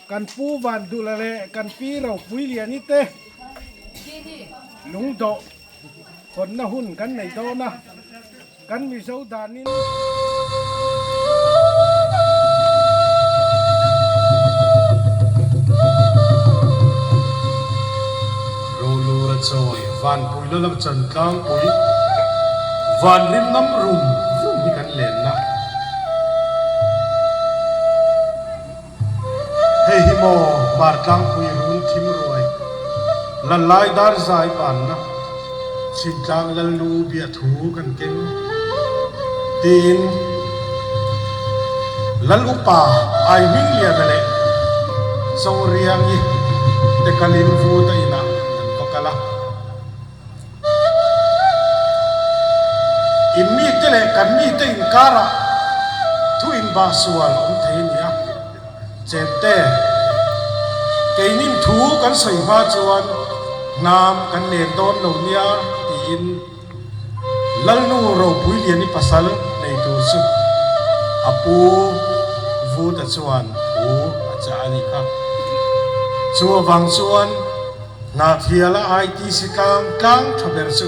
Kan Pu Vandula leh kan Pi Ropuiliani te lungdawh hawnna hun kan nei dawn a, kan Mizo danin. Rolura chawi Vanpui Lala Chantlangpui Vanrim ngam rum rum hi kan lenna. Hei hi maw Hmartlangpui run thim ruai, Lallai dar zai panna, Chhimtlang Lalnu biahthu kan keng tiin Lal upa Aihmingliana leh Chawngriangi te kalin Vuta inah an va kal a. In mite leh kan mite inkarah thu inbah sual awm thei a ni a, Chemte, keinin thu kan sawi hma chuan hnam kan len dawn lo nia tiin Lalnu Ropuiliani pasal nei tur chu a pu Vuta chuan thu a chah a ni kha. Chu avang chuan. Hnathiala ITC tlang tlang tha ber chu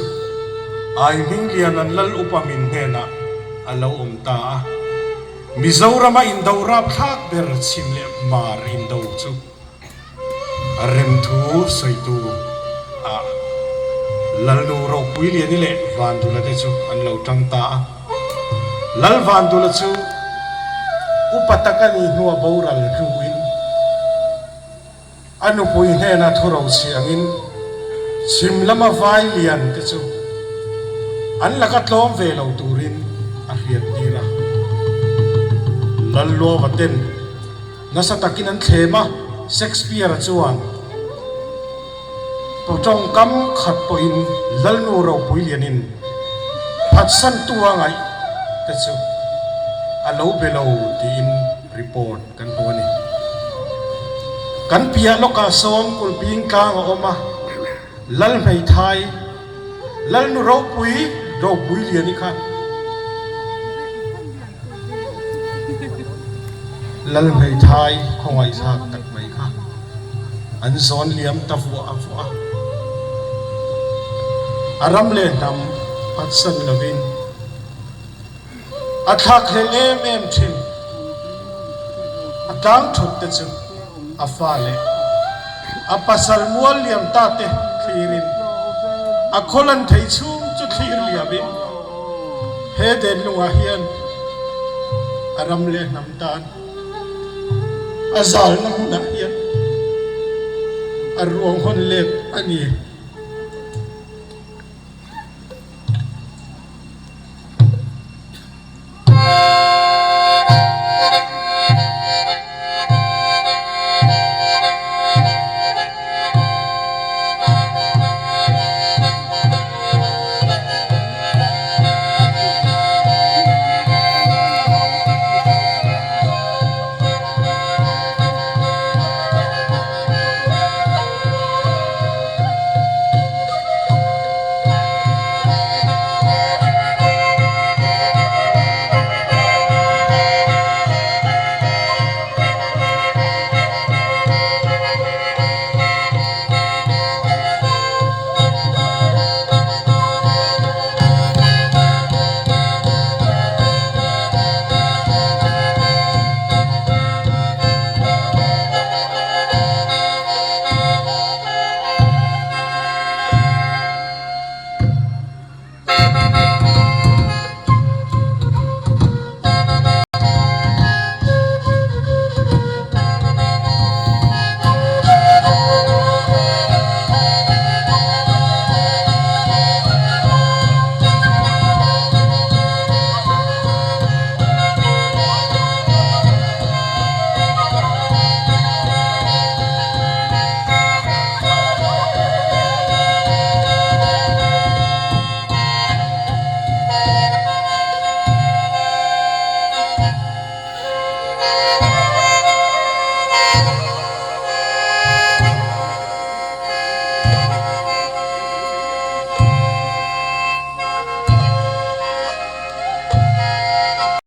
Ai Hminglian an lal upa min hnenah a lo awm ta a. Mizorama indo rapthlak ber chhim leh hmar indo chu remthu sawitu ah Lalnu Ropuiliani leh Vandula te chu an lo tang ta a. Lal Vandula chu upa tak a nih hnua boral hnuin, A nupui hnena thu rochhi angin chhim lama vai lian te chu an laka tlawm ve lo turin a hriat tir a. Lalluava ten nasa takin an thlem a, Shakespeare-a chuan tawngkam khat pawhin Lalnu ropui lianin phatsantu a ngaih te chu a lo be lo tiin report Kan hmu a ni. Kan piah lawkah sawn Kulhping tlang a awm a, Lal hmeithai, Lalnu ropui, ropui lian i kha. Lal hmeithai khawngaihthlak tak mai kha an zawn liam ta vuah a vuah a. A ram leh hnam phatsan lovin. A thlak hlel em em thin. A tlang thut te chu a fa leh a pasal mual liam ta te thlirin a khawlan thei chhung chu thlir liamin he denlungah hian a ram leh hnam tan a zalna hmunah hian a ruang hawn let a ni.